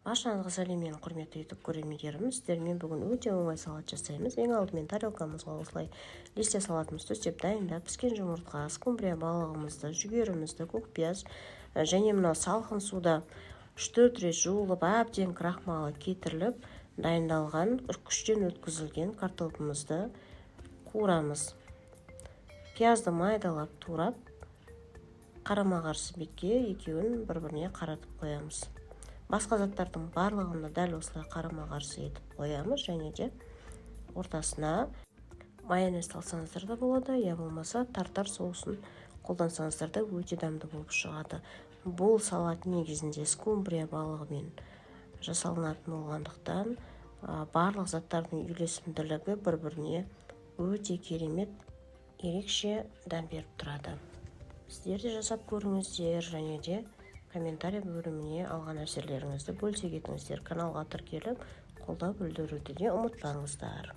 Баршаңызға сәлем, менің құрметті YouTube көрермендерім! Сіздермен бүгін өте оңай салат жасаймыз. Ең алдымен тарелкамызға осылай листья салатымызды төсеп, дайындап, піскен жұмыртқа, скумбрия балығымызды, жүгерімізді, көк пияз және мынау салқын суда 3-4 рет жуылып, әбден крахмалы кетіріліп дайындалған, күштен өткізілген картопымызды қуырамыз. Пиязды майдалап турап, қарама қарсы бетке екеуін бір біріне қаратып қоямыз. Басқа заттардың барлығын да дәл осылай қарама қарсы етіп қоямыз және де ортасына майонез салсаңыздар да болады, я болмаса тартар соусын қолдансаңыздар да өте дәмді болып шығады. Бұл салат негізінде скумбрия балығымен жасалынатын болғандықтан, барлық заттардың үйлесімділігі бір біріне өте керемет, ерекше дәм беріп тұрады. Сіздер де жасап көріңіздер және де комментарий бөліміне алған әсерлеріңізді бөлісе кетіңіздер. Каналға тіркеліп, қолдау білдіруді де ұмытпаңыздар.